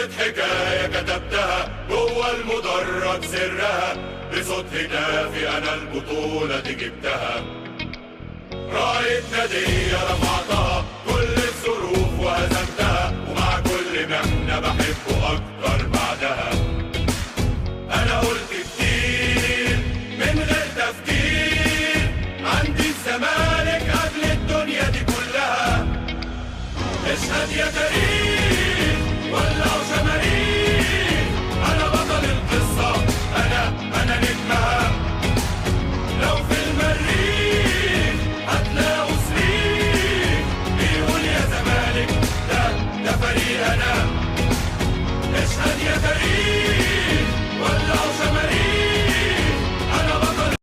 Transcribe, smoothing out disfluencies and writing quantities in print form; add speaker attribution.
Speaker 1: قصة حكاية كتبتها جوه المدرج سرها، بصوت هتافي أنا البطولة دي جبتها. راية نادية رفعتها كل الظروف وهزمتها، ومع كل محنة بحبه أكتر بعدها. أنا قلت كتير من غير تفكير، عندي الزمالك قبل الدنيا دي كلها. اشهد يا تاريخ.